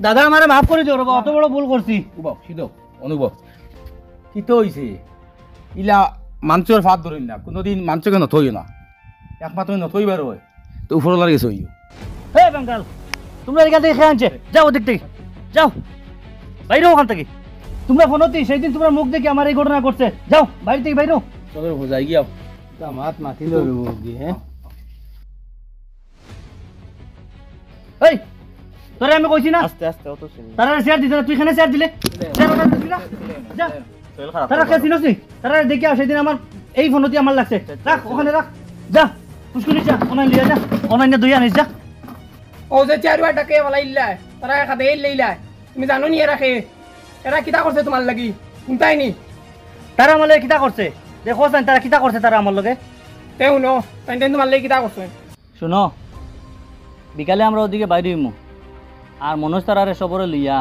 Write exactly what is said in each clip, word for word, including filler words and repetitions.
দাদা, আমারে মাফ করি দিও রে বা, অত বড় ভুল করছি। উবাও, সিধো, অনুভব। কিতা অইছে? ইলা মানষর ফাঁদ ধরইন না, কুনুদিন মানষকে নত অইও না। একমাত্র নত অইবার অয়, তো উপরআলার গেছে অইও। এ বাঙ্গাল, তুমরারে ইখান থাকি কে আনছে? যাও ওদিক থাকি, যাও, বাইরও অখান থাকি। তুমরা ফোন অতি, সেই দিন তুমরার মুখ দেখি আমার এই ঘটনা ঘটছে। যাও, বাইর থাকি বাইরও। চলো, যাই গিয়া। তা মাত মাতিল রে মুরব্বি, হ্যাঁ? এই, তোরে আমি কইছি না? আস্তে আস্তে, অত চিনি। তারারে চেয়ার দিতে না, তুই কেনে চেয়ার দিলে? যা, যা, যা, যা। তারা কে চিনস নি? তারা দেখি আও, সেদিন আমার এই ফোন অতি আমার লাগছে। রাখ, ওখানে রাখ। যা, পুষ্কুনি যা, অনাইন লিয়া যা। অনাইন দুই আনিস যা। ও যে চেয়ার উয়াটা কে বলা ইল্লায়, তারা খাদে ইল্লে ইল্লায়। তুমি জানো নি এরা কে? এরা কিতা করছে তুমার লাগি? হুনতায় নি? তারা আমার লগে কিতা করছে? দেখো চাইন, তারা কিতা করছে তারা আমার লগে? তে হুনো, তাইন তাইন তুমার লাগি কিতা করছে? শুনো, বিকালে আমরা ওদিকে বাইর অইমু, আর মনোজ তারারে সবরে লইয়া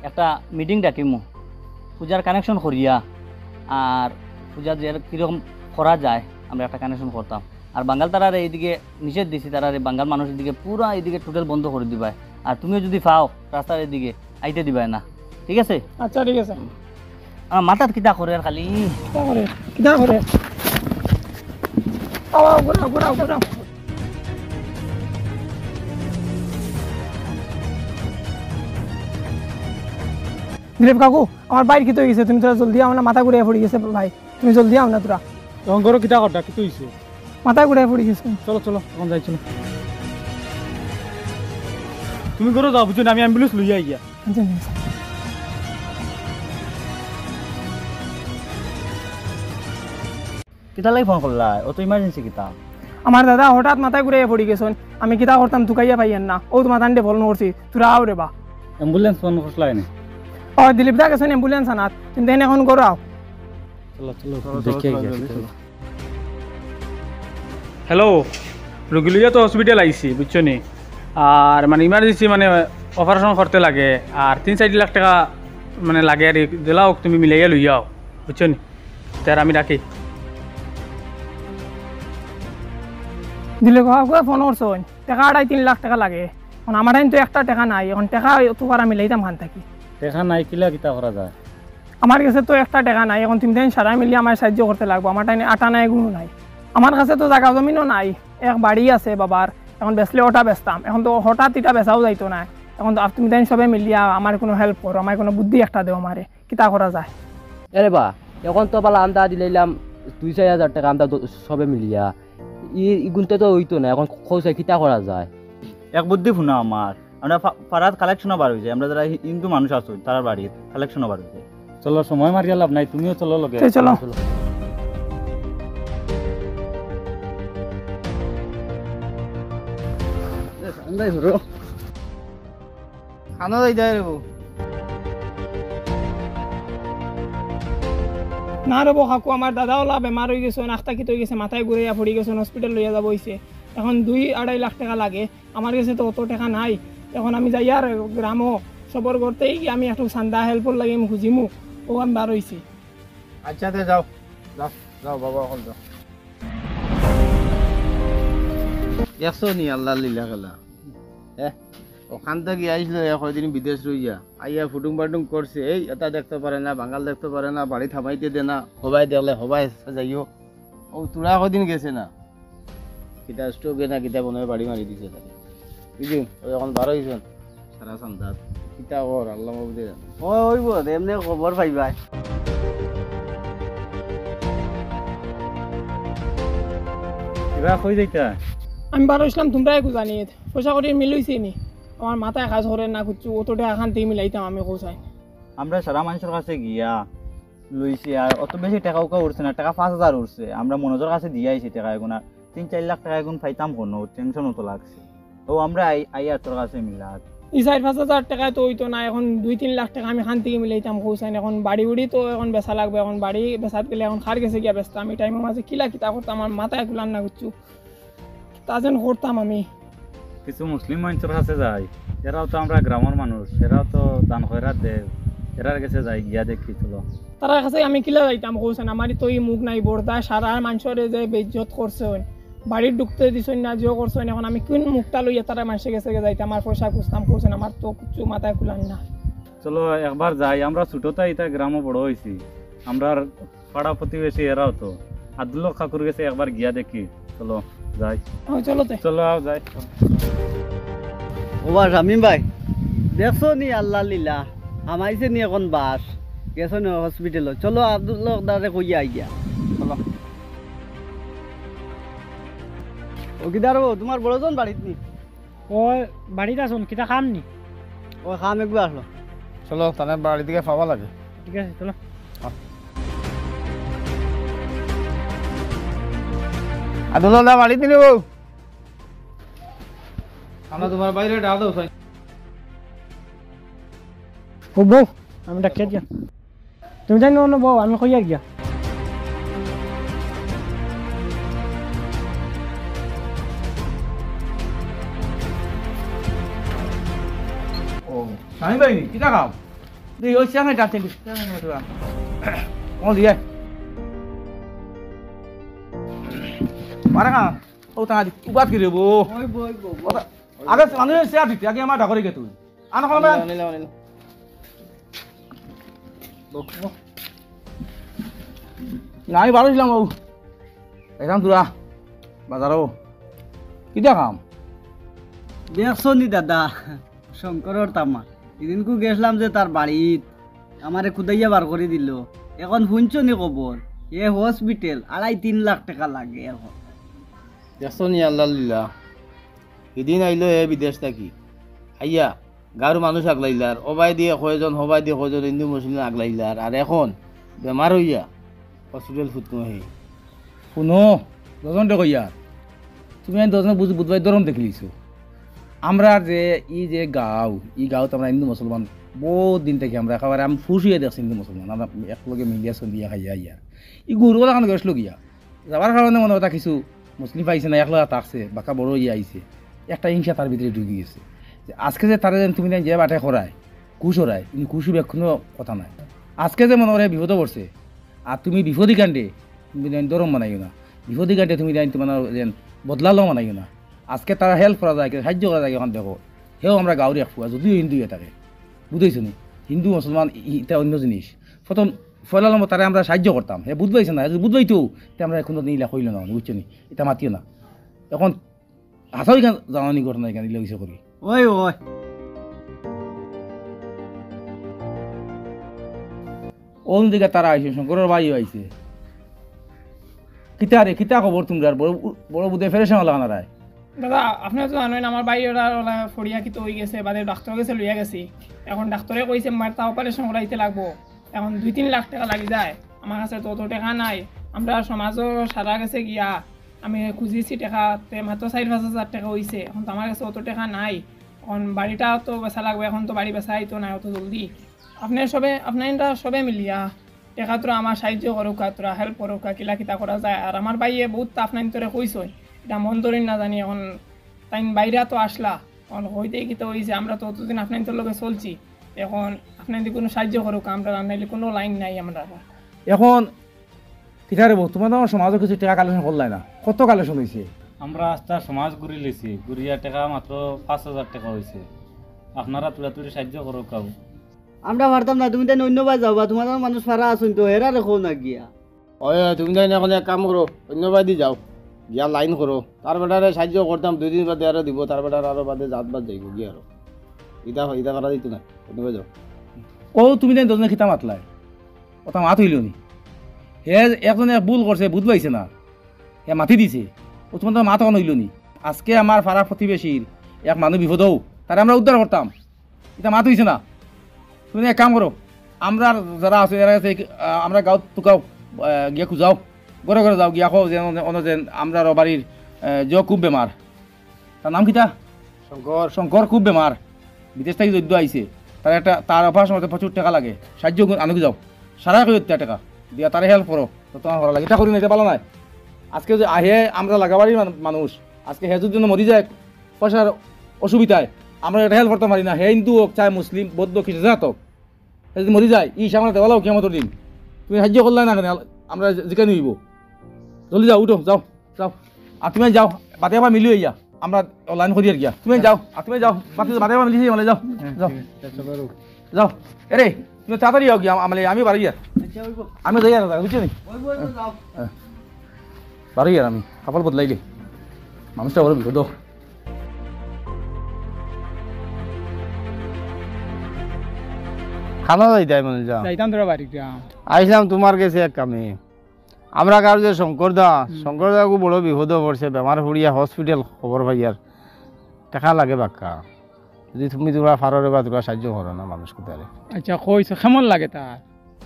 একটা মিটিং ডাকিমু, পূজার কানেকশন করিয়া, আর পূজা যে কিরকম করা যায় আমরা একটা কানেকশন করতাম। আর বাঙ্গাল তারারে এইদিকে নিষেধ দিছি, তারারে বাঙ্গাল মানুষ এদিকে পুরা এইদিকে টোটাল বন্ধ করি দিবায়। আর তুমিও যুদি পাও রাস্তার এদিকে, আইতে দিবায় না, ঠিক আছে? আচ্ছা, ঠিক আছে। আমার মাথাত কিতা করে আর খালি? কিতা করে? কিতা করে? আও, আও, ঘুরাও, ঘুরাও, ঘুরাও। দিলীপ কাকু, আমার ভাইর কিতা অইগেছে? তুমি থুড়া জলদি আও না, মাথা ঘুরাইয়া পড়ি গেছে ভাই। তুমি জলদি আও না থুড়া। তখন করো কিতা করতা, কিতা অইছে? মাথা ঘুরাইয়া পড়ি গেছে। চলো, চলো, এখন যাই, চলো। তুমি করো যাও, বুঝছো নি, আমি অ্যাম্বুলেন্স লইয়া আইয়া। আচ্ছা, আচ্ছা। কিতা লাগি ফোন করলা? অত ইমার্জেন্সি কিতা? আমার দাদা হঠাৎ মাথা ঘুরাইয়া পড়ি গেছইন। আমি কিতা করতাম, তুকাইয়া পাইয়ার না। অউ তো মাতানরে ফোন করছি, থুড়া আও রে বা। অ্যাম্বুলেন্স ফোন করছলায় নি? ও, দিলীপ দা গেছইন অ্যাম্বুলেন্স আনাত। তুমি তাইন এখন ঘরো আও। চলো, চলো, চলো, দেখি চলো, আইয়া, চলো, চলো। চলো। হ্যালো, রুগী লইয়া তো হসপিটাল আইছি, বুঝছো নি? আর মানে ইমার্জেন্সি মানে অপারেশন করতে লাগে, আর তিন চাইর লাখ টেকা মানে লাগে, আর দিলাও তুমি মিলাইয়া লইয়া আও, বুঝছো নি? তে আর আমি রাখি। দিলে কওয়া কওয়া ফোন করছইন, টেকা আড়াই তিন লাখ টেকা লাগে। এখন আমার টাইম তো একটা টেকা নাই, এখন টেকা তুকারা মিলাইতাম খান থাকি। টেকা নাই, কিলা কিতা করা যায়? আমার গেছে তো একটা টেকা নাই, এখন তুমি তাইন সারা মিলিয়া আমারে সাহায্য করতে লাগবো। আমার টাইম আটা নাই, গুঁড়ো নাই, আমার কাছে তো জাগা জমিনও নাই, এক বাড়ি আছে বাবার, এখন বেচলে ওটা বেচতাম, এখন তো হঠাৎ ইটা বেচাও যাইতো না। এখন তো আপ-, তুমি তাইন সবে মিলিয়া আমারে কুনু হেল্প করো, আমারে কুনু বুদ্ধি একটা দেও আমারে। কিতা করা যায়? এরে বা, এখন তো বালা আন্দা দিলাইলাম দুই চাইর হাজার টেকা আন্দা দ-, সবে মিলিয়া। ই, ইগুনতে তো অইতো না, এখন কও চাই কিতা করা যায়? এক বুদ্ধি হুনো আমার, আমরা ফা-, ফারাত কালেকশনও বার অইছে, আমরা যারা হি-, হিন্দু মানুষ আছি, তারার বাড়িত কালেকশনও বার অইছে। চলো, সময় মারিয়া লাভ নাই, তুমিও চলো লগে। তে চলো। চলো। কানো যাই যায় রে বউ। না রে বউ, কাকু, আমার দাদা ওলা বেমার অইগেছইন, আখতা কিতা অইগেছে, মাথায় ঘুরাইয়া পড়ি গেছইন, হসপিটাল লইয়া যাওয়া অইছে। এখন দুই আড়াই লাখ টেকা লাগে, আমার গেছে তো অত টেকা নাই। এখন আমি যাইয়ার গ্রামো সবর করতেই গিয়া আমি একটু চান্দা হেল্পর লাগি আমি খুঁজিমু, অউ আমি বার অইছি। আচ্ছা, তে যাও, যাও, যাও বাবা, অখন যাও। দেখছো নি আল্লার লীলা খেলা? হ্যাঁ, অখান থাকি আইছিল, এ কয়দিন বিদেশ রইয়া, আইয়া ফুটুং ফাটুং করছে, এই এটা দেখতে পারে না, বাঙ্গাল দেখতে পারে না, বাড়ি থামাইতে দে না, হবায় দেখলে হবায় যাইও। ও তোরা কয়দিন গেছে না, কিতা স্ট্রোকে না কিতা মনে অয় বাড়ি মারি দিছে তারে, বুঝলি? ও এখন বার অইছইন। সারা চান্দাত। কিতা কর, আল্লাহ মাবুদে জানে। ও, অইবো, এমনে খবর পাইবায়। কিবা কই যাইতা? আমি বার অইছলাম, তুমরা একু জানিয়ে। পয়সা কড়ি মিল অইছে নি? আমার মাথায় কাজ করে না কিচ্ছু, অত টেকা কান থাকি মিলাইতাম আমি কও চাই। আমরা সারা মানষর কাছে গিয়া লইছি, আর অত বেশি টেকা উকা উঠছে না, টেকা পাঁচ হাজার উঠছে। আমরা মনোজর কাছে দিয়া আইছি টেকা এগুন, আর তিন চাইর লাখ টেকা এগুন পাইতাম কুনো, টেনশন অত লাগছে। ও আমরা আই-, আইয়া তোর কাছে মিলাত। ই চাইর পাঁচ হাজার টেকায় তো অইতো না, এখন দুই তিন লাখ টেকা আমি কান থাকি মিলাইতাম কও চাইন। এখন বাড়ি উড়ি তো এখন বেচা লাগবো, এখন বাড়ি বেচাত গেলে এখন কার গেছে গিয়া বেচতাম, ই টাইমর মাঝে কিলা কিতা করতাম, আমার মাথায় কুলার না কিচ্ছু। তা যেন করতাম আমি। কিছু মুসলিম মানষর কাছে যাই, এরাও তো আমরা গ্রামর মানুষ, এরাও তো দান খয়রাত দেয়, এরার গেছে যাই গিয়া দেখি চলো। তারার কাছে আমি কিলা যাইতাম কও চাইন, আমারই তো ই মুখ নাই, বর্দায় সারা মানষরে যে বেইজ্জত করছইন, বাড়িত ঢুকতে দিছইন না, যেও করছইন। এখন আমি কোন মুখটা লইয়া তারা মানষর গেছে গিয়া যাইতাম? আমার পয়সা খুজতাম, খুজছইন, আমার তো কিচ্ছু মাথায় খুলার না। চলো একবার যাই, আমরা ছোটতায় ইতা গ্রামো বড় অইছি, আমরার পাড়া প্রতিবেশী এরাও তো। আব্দুল হক কাকুর গেছে একবার গিয়া দেখি, চলো যাই। ও, চলো তে। চলো আও যাই। ওবা শামীম ভাই, দেখছো নি আল্লাহ লীলা, হামাইছে নি এখন বাস, গেছো নি হসপিটালো। চলো আব্দুল হক দারে কইয়া আইয়া। চলো। ও কিদার ও, তুমার বড়জন বাড়িত নি? ও বাড়িত আছইন, কিতা কাম নি? ও কাম একবার আসলো। চলো, তানে বাড়ি দিকে পাবা লাগে। ঠিক আছে, চলো। আব্দুল্লাহ দা বাড়িত নি রে বউ? আমরা তুমার বাইরে ডাক দাও, সাই। ও বউ, আমি ডাকিয়া দিয়া। তুমি জানো না বউ, আমি কইয়া গিয়া। ও, স্বামী ভাই, কিতা কাম? তুই ওই চেয়ারে ডাকতে দিস। ও, দিয়ে। মারা খা। ও, তা দি, উবাত কি রে বউ? ওই বউ, ওই বউ, বউ। আগে মানুষ চেয়ার দিতে, আগে আমার ডাকরে গে তুই। আনো, আনো, আনো। আনো, আনো, আনো। না, আমি বারো ছিলাম বাবু। এখান তোরা বাজারও। কিতা কাম? দেখছো নি দাদা, শঙ্করর তামা। এদিনকু গেছলাম যে তার বাড়িত, আমারে কুদাইয়া বার করি দিল। এখন হুনছো নি খবর? এ হসপিটাল আড়াই তিন লাখ টেকা লাগে এখন। দেখছো নি আল্লাহ লীলা। হিদিন আইলো হে বিদেশ থাকি। আইয়া গাঁওর মানুষ আগলাইলার, ওবায়দি কয়জন, হবায়দি কয়জন, হিন্দু মুসলিম আগলাইলার। আর এখন বেমার অইয়া হসপিটাল ফুটনো হে। হুনো, দুজনরে কইয়ার, তুমি আইন দুজনে বুঝ-, বুধবাই ধরম দেখিলিছো। আমরার যে ই যে গাঁও, ই গাঁওত আমরা হিন্দু মুসলমান বউত দিন থাকি আমরা একেবারে আমি খুশ অইয়া দেখছি হিন্দু মুসলমান। আমরা একলগে মিলিয়া চলিয়া খাইয়া আইয়ার। ই গরু ওলা কানো গেছলো গিয়া। যাবার কারণে মনে কথা কিছু মুসলিম পাইছে না, একলা থাকছে, বাক্কা বড় অইয়া আইছে। একটা হিংসা তার ভিতরে ঢুকি গেছে। যে আজকে যে তারে যেন তুমি যেন যে বাটে করায়, খুশ অরায়, কিন্তু খুশ অইবার কুনু কথা নাই। আজকে যে মনে করে বিপদো পড়ছে, আর তুমি বিপদি কাণ্ডে তুমি যেন ধরম বানাইও না, বিপদি কাণ্ডে তুমি যেন তোমার যেন বদলা লওয়া বানাইও না। আজকে তারা হেল্প করা যায়, সাহায্য করা যায়, এখন দেখো, হেও আমরা গাঁওর এক ফুয়া, যদিও হিন্দু অইয়া থাকে, বুঝাইছো নি? হিন্দু মুসলমান ই-, ইটা অন্য জিনিস। প্রথম পয়লা নম্বর তারে আমরা সাহায্য করতাম, হে বুঝ পাইছে না, হে যদি বুঝ পাইতো, তে আমরা কুনুদিন ইলা কইলো না, বুঝছো নি? ইটা মাতিও না। এখন হাছাউ ইখান জানানি ঘটনা ইখান ইলা অইছে করি। ওই, ওই। অউ দিকে তারা আইছে, শঙ্করর ভাইও আইছে। কিতা রে, কিতা খবর তুমরার? বড়, বড় বুধে ফেরেশান অলা কানারায়। দাদা, আপনে তো জানইন, আমার ভাই ওরা, ওরা ফড়িয়া কিতা অই গেছে, বাদে ডাক্তরর গেছে লইয়া গেছি। এখন ডাক্তরে কইছে, মার তা অপারেশন করাইতে লাগবো। এখন দুই তিন লাখ টেকা লাগি যায়। আমার কাছে তো অত টেকা নাই। আমরা সমাজও সারা গেছে গিয়া, আমি খুঁজিছি টেকা, তে মাত্র চাইর পাঁচ হাজার টেকা অইছে। এখন তো আমার কাছে অত টেকা নাই। এখন বাড়িটা তো বেচা লাগবো, এখন তো বাড়ি বেচা আইতো না অত জলদি। আপনে সবে, আপনাইনরা সবে মিলিয়া টেকা তোরা আমার সাহায্য করউক্কা, তোরা হেল্প করউক্কা, কিলা কিতা করা যায়। আর আমার ভাইয়ে বউত আপনাইনতরে কইছইন, ইটা মন ধরইন না জানি। এখন তাইন বাইরা তো আছলা, এখন কইতে কিতা অইছে, আমরা তো অতদিন আপনাইনতর লগে চলছি, এখন আপনাইনতে কুনু সাহায্য করউক্কা, আমরার আর নাইলে কুনু লাইন নাই আমরার। এখন কিতা রে বউ, তুমরা তো আমার সমাজো কিছু টেকা কালেকশন করলায় না, কত কালেকশন অইছে? আমরা আস্তা সমাজ ঘুরিলিছি, ঘুরিয়া টেকা মাত্র পাঁচ হাজার টেকা অইছে। আপনারা তুড়াতুড়ি সাহায্য করউক্কা। আমরা পারতাম না, তুমি তাইন অইন্য বায় যাও বা, তুমরার মানুষ পারা আছইন তো, হেরারে কও না গিয়া। ওই, ওই, তুমি তাইন এখন এক কাম করো, অইন্য বায়দি যাও, গিয়া লাইন করো। তার বেটারে সাহায্য করতাম, দুই দিন বাদে আরো দিবো, তার বেটার আরো বাদে জাত বাদ যাইবো গিয়া আরো। ইটা, ইটা করা দিতো না, অইন্য বায় যাও। ও, তুমি তাইন দুজনে কিতা মাতলায়? অতা মাত অইলো নি? হে একজনে এক ভুল করছে, বুঝ পাইছে না। হে মাতি দিছে। ও তুমার তো মাত অখন অইলো নি? আজকে আমার পাড়া প্রতিবেশীর এক মানুষ বিপদো, তারে আমরা উদ্ধার করতাম। ইটা মাত অইছে না। তুমি এক কাম করো, আমরার যারা আছে, এরার গেছে, আহ, আমরার গাঁওত তুকাও, আহ, গিয়া খুজাও, ঘরে ঘরে যাও, গিয়া কও যে অনো, অনো যেন আমরার বাড়ির, আহ, জো খুব বেমার। তার নাম কিতা? শঙ্কর। শঙ্কর খুব বেমার, বিদেশ থাকি যুদ্ধ আইছে, তার একটা, তার অপারেশন করতে প্রচুর টেকা লাগে, সাহায্য কর-, আনো কি যাও, সারা কই হত্যা টেকা দিয়া তারে হেল্প করো, তো তুমার করা লাগে, ইটা করি না, ইটা ভালা নায়। আজকে যে আহে আমরা লাগাবাড়ির মান-, মানুষ, আজকে হে যদি মরি যায় পয়সার অসুবিধায়, আমরা ইটা হেল্প করতাম পারি না। হে হিন্দু হোক, চায় মুসলিম, বৌদ্ধ, খ্রিস্টান, যাত হোক, হে যদি মরি যায়, ই সামনে দেওয়ালাও কিয়ামতর দিন, তুমি সাহায্য করলায় না কেনে? আমরা জিকানি অইবো। জলদি যাও, উঠো, যাও। যাও। আর তুমি যাও, বাদে আবার মিলি অইয়া আমরা অনলাইন করি আর গিয়া। তুমি যাও, আর তুমি যাও, বাদে, বাদে আবার মিলি অইয়া যাও, যাও। যাও। এরে, তুমি তাড়াতাড়ি আও গিয়া, আম-, আমলে আমি বাড়ি আর। আমি যাই আর, বুঝছো নি? হ্যাঁ। বাড়ি আর আমি, কাপড় বদলাইলে। মানুষটা বড় বিপদ। খানা যাইতায় মনে যা। যাইতাম তোরা বাড়িত যাম। আইসলাম তোমার গেছে এক কামে। আমরা গাঁওর যে শঙ্কর দা, হুম। শঙ্কর দা খুব বড় বিপদো পড়ছে, বেমার পড়িয়া হসপিটাল খবর পাইয়ার। টেকা লাগে বাক্কা। যদি তুমি তোরা পারো রে বা তোরা সাহায্য করো না মানুষ কোথারে। আচ্ছা, কইছো, কেমন লাগে তার?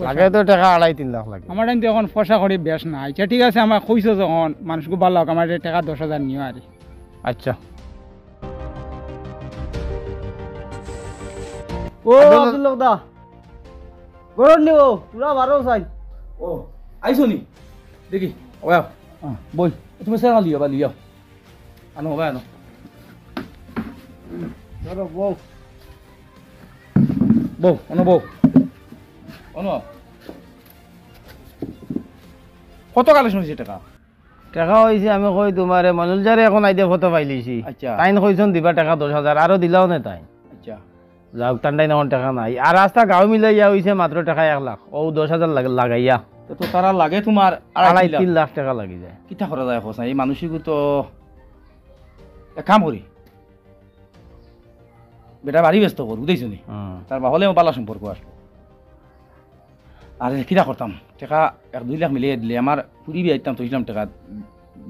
লাগে তো টেকা আড়াই তিন লাখ লাগে। আমার টাইম তো এখন পয়সা করি বেশ না। আচ্ছা, ঠিক আছে, আমার কইছো যখন, মানুষকে ভালা অউক, আমার টেকা দশ হাজার নিও আর। আচ্ছা। ও, আব্দুল আব্দুল হক দা। গরম নিও, পুরা বারো চাই। ও, আইছো নি? দেখি, ওয়া। হ্যাঁ, বই। তুমি সেরা লিও বা লিও। আনো, ওবা আনো। ধরো, বউ। বউ, আনো বউ। আনো। কত কালেকশন হয়েছে টাকা? টাকা হয়েছে, আমি কই তোমারে, মনুল যারে এখন আইতে ফটো পাইলিছি। আচ্ছা। তাইন কইছন দিবা টাকা দশ হাজার, আরো দিলাও না তাই। আচ্ছা। যাও, টান্ডাই এখন টাকা নাই। আর রাস্তা গাঁও মিলাইয়া হইছে মাত্র টাকা এক লাখ। ও দশ হাজার লাগ-, লাগাইয়া। তো, তো তারা লাগে তোমার আড়াই আড়াই তিন লাখ। তিন লাখ টাকা লাগি যায়। কিতা করা যায়, হোসেন? এই মানুষগুলো তো এক কাম করি। বেটা বাড়ি ব্যস্ত কর, বুঝাইছো নি? হুম। তার বাহলে আমার বালা সম্পর্ক আসলো। আর কিতা করতাম? টাকা এক দুই লাখ মিলিয়ে দিলে আমার ফুরি বিয়া দিতাম, তো দিলাম টাকা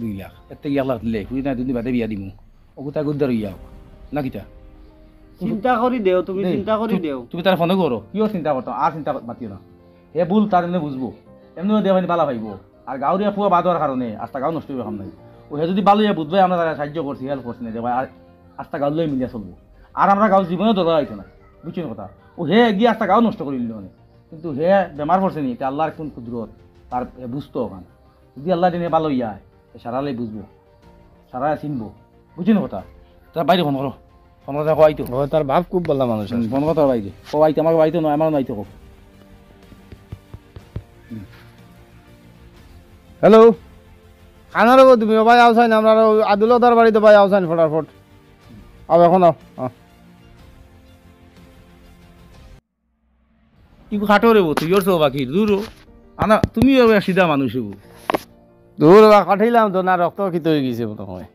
দুই লাখ। এর থেকে এক লাখ দিলে, ফুরি না দুদিন বাদে বিয়া দিমু। ও কোথায় গুদ্দার হইয়া হোক। না কিতা? চিন্তা করি দেও, তুমি দে, চিন্তা করি তু-, দেও। তুমি তার ফোনে করো। কিও চিন্তা করতাম? আর চিন্তা মাতিও না। হে ভুল তার এমনি বুঝবো। এমনিও দেওয়া বালা পাইবো। আর গাঁওরিয়া ফুয়া বাদ হওয়ার কারণে আস্তা গাঁও নষ্ট হইবে কাম নাই। ও হে যদি বালা হইয়া বুঝবে, আমরা তারা সাহায্য করছি, হেল্প করছি না, দেখো, আর আস্তা গাঁও লই মিলিয়া চলবো। আর আমরা গাঁও জীবনে দরকার হইতো না, বুঝছো নি কথা? ও হে গিয়ে আস্তা গাঁও নষ্ট করে দিল মানে। কিন্তু হে বেমার পড়ছে নি, এটা আল্লাহর কোন কুদরত, তার হে বুঝতো ওখান। যদি আল্লাহ দিনে বালা হইয়া হয়, তো সারালে বুঝবো, সারা চিনবো, বুঝছো নি কথা? তার বাইরে ফোন করো। ফোন কথা কওয়াই তো। ও, তার বাপ খুব ভালা মানুষ আছে। হুম, ফোন কথা বাইরে। কওয়াই তো, আমার বাইরে তো নয়, আমার নাই তো কও। হুম। হ্যালো। কানার গো তুমি, ও ভাই আওসাইন, আমরা আব্দুল হকদার বাড়িত ভাই আওসাইন ফটাফট। আও এখন আও। আও। ইগু খাটো রে বো, তুই ওর সব বাকি, দূর ও। আনা, তুমি ওর সিধা মানুষ হবো। দূর বা, কাটাইলাম তো না, রক্ত কিতা হয়ে গেছে মনে হয়।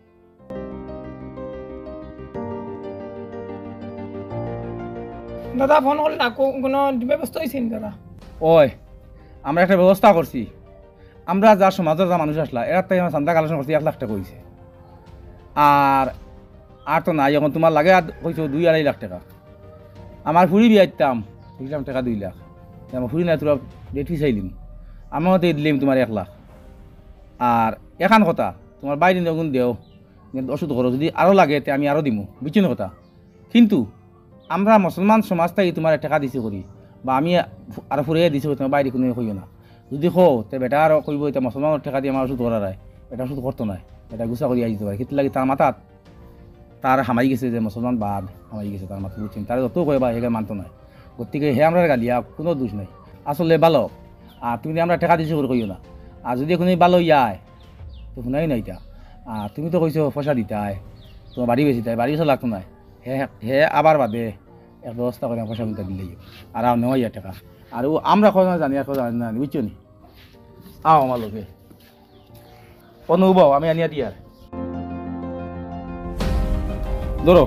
দাদা, ফোন করলা, কো-, কোনো ব্যবস্থা হয়েছে নি দাদা? ওই, আমরা একটা ব্যবস্থা করছি। আমরা যা সমাজর যা মানুষ আসলা, এরার তাই আমরা চান্দা কালেকশন করছি, এক লাখ টাকা হইছে। আর, আর তো নাই, এখন তোমার লাগে আর হইছে দুই আড়াই লাখ টাকা। আমার ফুরি বিয়া দিতাম, দিলাম টাকা দুই লাখ। তে আমার ফুরি নাই, তোরা ডেট ফিসাইলিম। আমার মতে দিলাম তোমার এক লাখ। আর এখান কথা, তোমার বাইরে নিয়ে দেও, কিন্তু ওষুধ করো, যদি আরো লাগে, তে আমি আরো দিমু, বুঝছো নি কথা? কিন্তু আমরা মুসলমান সমাজ থাকি তোমার টাকা দিছি করি, বা আমি আরো ফুরাইয়া দিছি করি, তোমার বাইরে কোনো কইও না। যদি কও, তে বেটা আরো কইবো, "এটা মুসলমানর টাকা দিয়া আমার ওষুধ করার আয়, এটা ওষুধ করতো নায়, এটা গুছা করি আইতে পারে।" কিন্তু লাগে তার মাথাত তার হামাই গেছে যে মুসলমান বাদ হামাই গেছে তার মাথাত, বুঝছো নি? তারে যত কয় বা এগুলো মানতো নায়। গতিকে হে আমরার গালিয়া কোনো দোষ নাই, আসলে ভালা। আর তুমি যে আমরা টাকা দিছি করি কইও না, আর যদি কোনো ভালা ইয়া আয়, তো শুনাই না এটা। আর তুমি তো কইছো পয়সা দিতায়, তোমার বাড়ি বেশি তাই, বাড়ি বেশি লাগতো নায়। হে, হে আবার বাদে এক ব্যবস্থা করে পয়সা কিন্তু দিলেই। আর আও নেওয়া ইয়া টাকা। আর ও আমরা কথা জানি, আর কথা জানি না, বুঝছো নি? আও আমার লগে। অনুভব, আমি আনিয়া দিয়ার। ধরো,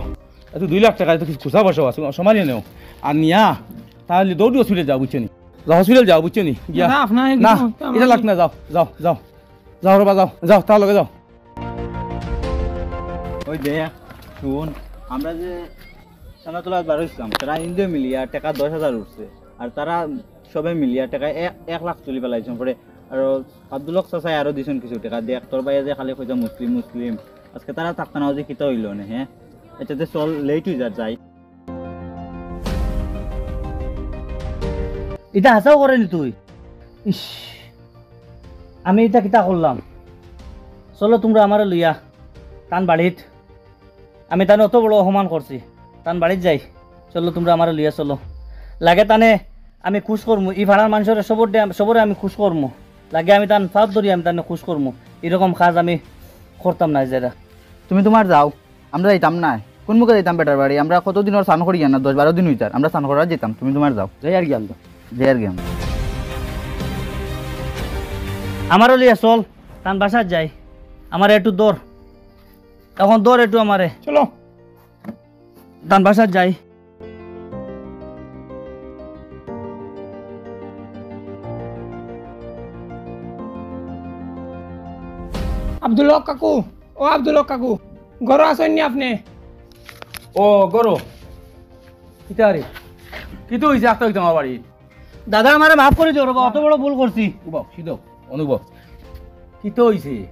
এত দুই লাখ টাকা, এত কিছু খুচরা পয়সা আছে, সমানে নেও। আর নিয়া, তাহলে দৌড়ি হসপিটাল যাও, বুঝছো নি? যাও, হসপিটাল যাও, বুঝছো নি? গিয়া। না, আপনার না, কিছু করতে আমার এটা লাগতো না, যাও, যাও, যাও। যাও রে বা, যাও, যাও, তার লগে যাও। ওই দেখ, শুন, আমরা যে সানাতুলাত বার হইছিলাম, তারা ইন্দে মিলিয়া টাকা দশ হাজার উঠছে, আর তারা সবে মিলিয়া টাকা এক, এক লাখ তুলি পেলাইছেন। পরে আর আব্দুল হক চাচায় আরো দিছেন কিছু টাকা। দেখ, তোর ভাইয়ে যে খালি কইতা মুসলিম, মুসলিম, আজকে তারা থাকতো না, ওই যে কিতা হইলো না, হ্যাঁ? এটাতে চল, লেট হয়ে যার, যাই। ইটা হাছাউ করে নি তুই? ইশ, আমি ইটা কিতা করলাম? চলো তুমরা আমারে লইয়া তান বাড়িত। আমি তানে অত বড় অপমান করছি, তান বাড়িত যাই। চলো তুমরা আমারে লইয়া চলো। লাগে তানে আমি খুশ করমু, ই ফাড়ার মানষরে সবরে, সবরে আমি খুশ করমু। লাগে আমি তান পাও ধরি আমি তানে খুশ করমু। এরকম কাজ আমি করতাম না যেরা। তুমি তুমার যাও, আমরা যাইতাম না। কুন মুখে যাইতাম বেটার বাড়ি? আমরা কতদিন অর স্নান করিয়ার না, দশ বারো দিন অইতার, আমরা স্নান করার যাইতাম, তুমি তুমার যাও। যাই আর কি আমরা। যাই আর কি আমরা। আমারে লইয়া চল, তান বাসাত যাই। আমারে একটু ধর, অখন ধর একটু আমারে। চলো। তান বাসাত যাই। আব্দুল হক কাকু, ও আব্দুল হক কাকু, ঘরো আছইন নি আপনে? ও, ঘরো। কিতা রে? কিতা অইছে? আখতা অইতো আমার বাড়ি। দাদা, আমারে মাফ করি দেও রে বা, অত বড় ভুল করছি। উবাও, সিধো, অনুভব। কিতা অইছে?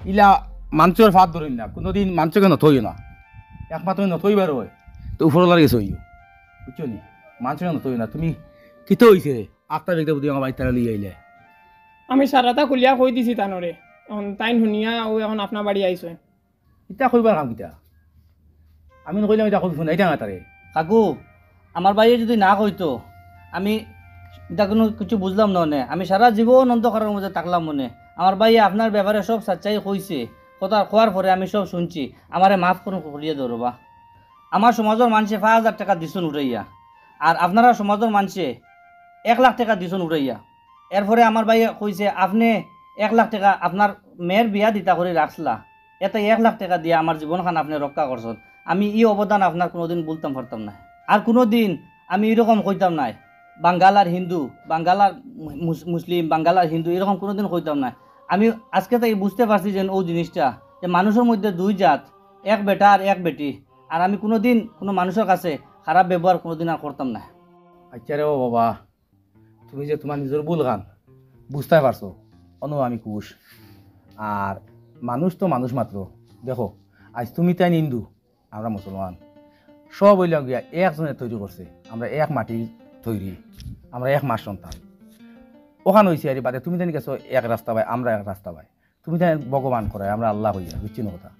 ইলা মানষর ফাঁদ ধরইন না, কুনুদিন মানষকে নত অইও না। একমাত্র নত অইবার অয়, তো উপরওয়ালার গেছে অইও। বুঝছো নি? মানষকে নত অইও না। তুমি কিতা অইছে রে? আখতা বেগটা বুঝি আমার বাড়িত তারা লইয়া আইলে। আমি সারাটা খুলিয়া কই দিছি তানরে। অখন তাইন হুনিয়া অউ অখন আপনার বাড়ি আইছইন। ইতা কইবার কাম কিতা? আমি নু কইলাম ইতা কইবি, হুনাইতাম না তারে। কাকু, আমার ভাইয়ে যুদি না কইতো, আমি ইতা কুনু কিছু বুঝলাম না অনে। আমি সারা জীবন অন্ধকারর মাঝে থাকলাম অনে। আমার ভাইয়ে আপনার ব্যাপারে সব সাচ্চাই কইছে। কথা কওয়ার পরে আমি সব হুনছি। আমারে মাফ করুন, করিয়া দেও রে বা। আমার সমাজর মানষে পাঁচ হাজার টেকা দিছইন উঠাইয়া, আর আপনারা সমাজর মানষে এক লাখ টেকা দিছইন উঠাইয়া। এরপরে আমার ভাইয়ে কইছে, আপনে এক লাখ টেকা আপনার মেয়ের বিয়া দিতা করি রাখছলা, এতে এক লাখ টেকা দিয়া আমার জীবনখান আপনে রক্ষা করছইন। আমি ই অবদান আপনার কুনুদিন ভুলতাম পারতাম নায়। আর কুনুদিন আমি ইরকম কইতাম নায়, বাঙ্গাল আর হিন্দু, বাঙ্গাল আর মুস-, মুসলিম, বাঙ্গাল আর হিন্দু, ইরকম কুনুদিন কইতাম নায়। আমি আজকে থাকি বুঝতে পারছি যে অউ জিনিসটা, যে মানষর মধ্যে দুই জাত, এক বেটা আর এক বেটি। আর আমি কুনুদিন কুনু মানষর কাছে খারাপ ব্যবহার কুনুদিন আর করতাম নায়। আইচ্ছা রে ও বাবা, তুমি যে তুমার নিজর ভুলখান বুঝতায় পারছো, অনো আমি খুশ। আর মানুষ তো মানুষ মাত্র। দেখো, আইজ তুমি তাইন হিন্দু, আমরা মুসলমান, সব অইলাম গিয়া একজনে তৈরি করছে, আমরা এক মাটির তৈরি, আমরা এক মার সন্তান। অখান অইছে আর বাদে তুমি তাইন গেছো এক রাস্তা বায়, আমরা এক রাস্তা বায়। তুমি তাইন ভগবান কইরায়, আমরা আল্লাহ কইরায়, বুঝছো নি কথা?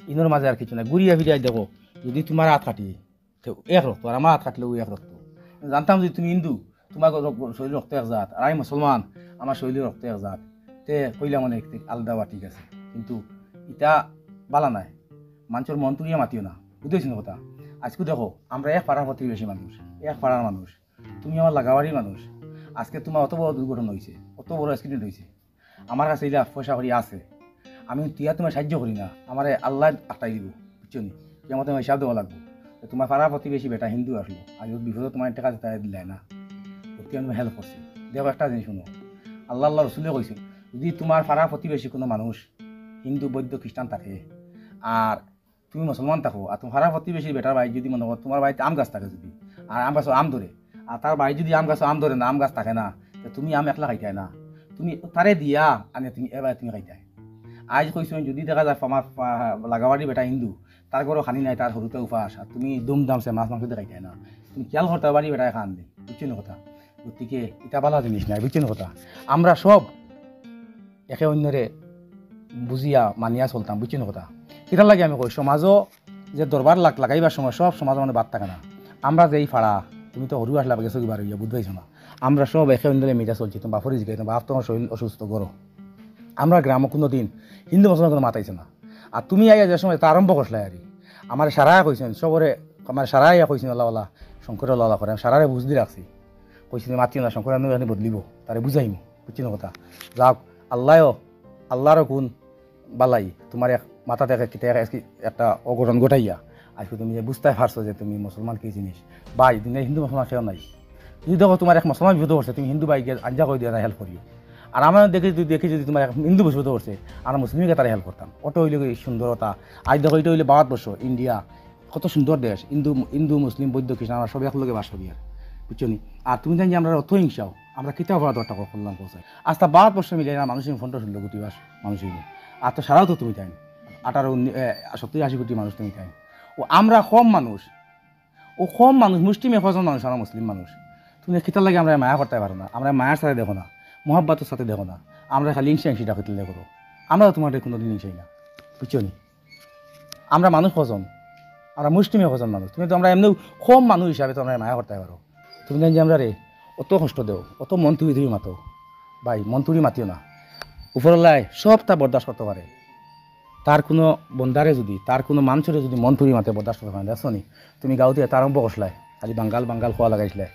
ইনোর মাঝে আর কিচ্ছু নাই। ঘুরিয়া ফিরিয়া দেখো, যুদি তুমার আত কাটি, তে এক রক্ত, আর আমার আত কাটলেও এক রক্ত। জানতাম যুদি তুমি হিন্দু, তুমার গ-, গ-, শরীর রক্ত এক জাত, আর আমি মুসলমান, আমার শরীর রক্ত এক জাত, তে কইলাম অনে আলাদা বা ঠিক আছে, কিন্তু ইতা বালা নায়। মানষর মন তুলিয়া মাতিও না, বুঝছো নি কথা? আইজকু দেখো, আমরা এক পাড়ার প্রতিবেশী মানুষ, এক পাড়ার মানুষ, তুমি আমার লাগাবাড়ির মানুষ। আইজকে তুমার অত বড় দুর্ঘটনা অইছে, অত বড় accident অইছে, আমার কাছে ইলা পয়সা কড়ি আছে, আমি তিয়া তুমার সাহায্য করি না, আমারে আল্লায় আটকাই দিবো, বুঝছো নি? কিয়ামতে আমার হিসাব দেওয়া লাগবো। তো তুমার পাড়া প্রতিবেশী বেটা হিন্দু আছলো, আর বিপদো তুমার টেকা দিতা দিলায় না, তো তিয়া আমি help করছি। দেখো একটা জিনিস হুনো, আল্লাহ, আল্লাহ রসুলে কইছে, যুদি তুমার পাড়া প্রতিবেশী কুনু মানুষ হিন্দু, বৌদ্ধ, খ্রিস্টান থাকে, আর তুমি মুসলমান থাকো, আর তুমার পাড়া প্রতিবেশীর বেটার বাড়িত যুদি মনো করো তুমার বাড়িত আম গাছ থাকে যুদি, আর আম গাছো আম ধরে, আর তার বাড়িত যুদি আম গাছো আম ধরে না, আম গাছ থাকে না, তে তুমি আম একলা খাইতায় না, তুমি তারে দিয়া আনিয়া তুমি এবারে তুমি খাইতায়। আইজ কইছইন যুদি দেখা যায় আমার পা-, লাগাবাড়ির বেটা হিন্দু, তার ঘরো খানি নাই, তার হুরুতা উপাস, আর তুমি ধুমধামসে মাছ মাংস দি খাইতায় না, তুমি খিয়াল করতায় বাড়ির বেটায় খান দি, বুঝছো নি কথা? গতিকে ইতা বালা জিনিস নায়, বুঝছো নি কথা? আমরা সব একে অইন্যরে বুঝিয়া মানিয়া চলতাম, বুঝছো নি কথা? কিতার লাগি আমি কই, সমাজো যে দরবার লাগ-, লাগাইবার সময় সব সমাজর মাঝে বাদ থাকে না। আমরা যে ই পাড়া, তুমি তো হুরু আছলা, গেছো কিবা অইয়া, বুঝ পাইছো না। আমরা সব একে অইন্যরে মিটা চলছি, তুমার বাপরে জিগাই, তুমার বাপ তখন শরীর অসুস্থ ঘরো। আমরা গ্রামো কুনুদিন হিন্দু মুসলমান কুনু মাত আইছে না। আর তুমি আইয়া যে সময় তা আরম্ভ করছলায় আর কি। আমারে সারায় কইছইন, সবরে, আমারে সারায় আইয়া কইছইন, "আল্লাহ, আল্লাহ, শঙ্কর আল্লাহ, আল্লাহ" করে। আমি সারারে বুঝ দি রাখছি। কইছি, "তুমি মাতিও না, শঙ্কর আমি এখানে বদলিবো।" তারে বুঝাইমু, বুঝছো নি কথা? যাউক, আল্লায়ও, আল্লাহরও কুন বালাই, তুমার এক মাথা থাকি কিতা এক-, একটা অঘটন ঘটাইয়া, আইজকু তুমি যে বুঝতায় পারছো যে তুমি মুসলমান কি জিনিস। ভাই, দুনিয়াত হিন্দু মুসলমান কেউ নাই। যুদি দেখো তুমার এক মুসলমান বিপদো পড়ছে, তুমি হিন্দু ভাইরে আঞ্জা করি দিয়া help করিও। আর আমরা দেখি যুদি, দেখি যুদি তুমার এক হিন্দু বিপদো পড়ছে, আমরা মুসলিমে তারে help করতাম। ওটা অইলো গি সুন্দরতা। আইজ দেখো, ইটা অইলো ভারতবর্ষ, ইন্ডিয়া, কত সুন্দর দেশ। হিন্দু, হিন্দু, মুসলিম, বৌদ্ধ, খ্রিস্টান, আমরা সব এক লগে বাস করি আর, বুঝছো নি? আর তুমি তাইন যে আমরারে অত হিংসাও, আমরা কিতা অপরাধ একটা করলাম কোথায়? আস্তা ভারতবর্ষ মিলে না মানুষ পনেরো ষোলো কোটি বাস মানুষ অইবো। আর তো সারাও তো তুমি তাইন, আঠারো, উনিশ, এ, সত্তর আশি কোটি মানুষ তুমি তাইন। ও আমরা কম মানুষ, ও কম মানুষ, মুষ্টিমেয় কয়জন মানুষ, আমরা মুসলিম মানুষ। তুমি কিতার লাগি আমরারে মায়া করতায় পারো না, আমরারে মায়ার সাথে দেখো না, মহব্বতর সাথে দেখো না, আমরারে খালি হিংসা হিংসিটা করতে দেখো। আমরা তো তুমারে কুনুদিন হিংসাই না, বুঝছো নি? আমরা মানুষ কয়জন, আমরা মুষ্টিমেয় কয়জন মানুষ। তুমি তো আমরা এমনেও কম মানুষ হিসাবে তো আমরারে মায়া করতায় পারো। তুমি তাইন যে আমরারে অত কষ্ট দেও, অত মন তুলি তুলি মাতো, ভাই, মন তুলি মাতিও না। উপরওয়ালায় সবটা বরদাস্ত করতে পারে। তার কুনু বন্দারে যুদি, তার কুনু মানষরে যুদি মন থুরি মাতে বরদাস্ত করে না, দেখছো নি? তুমি গাউত ইতা আরম্ভ করছলায়, খালি বাঙ্গাল বাঙ্গাল কওয়া লাগাইছলায়।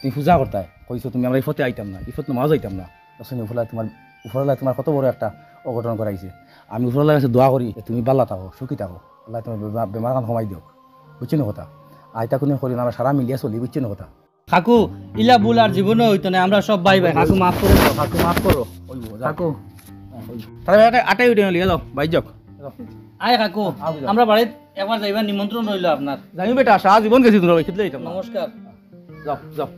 তুমি পূজা করতায়, কইছো তুমি আমরা ইফতে আইতাম না, ইফত নমাজ আইতাম না। দেখছো নি, উপরআলায় তুমার, উপরআলায় তুমার কত বড় একটা অঘটন করাইছে। আমি উপরআলার কাছে দোয়া করি যে তুমি ভালা থাকো, সুখী থাকো, আল্লায় তুমার বেমা-, বেমার খান কমাই দেউক, বুঝছো নি কথা? আইতা কুনু করি না, আমরা সারা মিলিয়া চলি, বুঝছো নি কথা? কাকু, ইলা ভুল আর জীবনেও অইতো নায়, আমরা সব ভাই ভাই। কাকু, মাফ করি দেও, কাকু, মাফ করো। ওই বউ, যাও। কাকু। তারা আটাই উঠে লিয়া যাও, ভাই যাও। আয় কাকু, আও, যাও। আমরা বাড়িত একবার যাইবা, নিমন্ত্রণ রইলো আপনার। যাইমু বেটা, সারা জীবন গেছি তোমরা, ওই খেতে যাইতাম না। নমস্কার। যাও, যাও।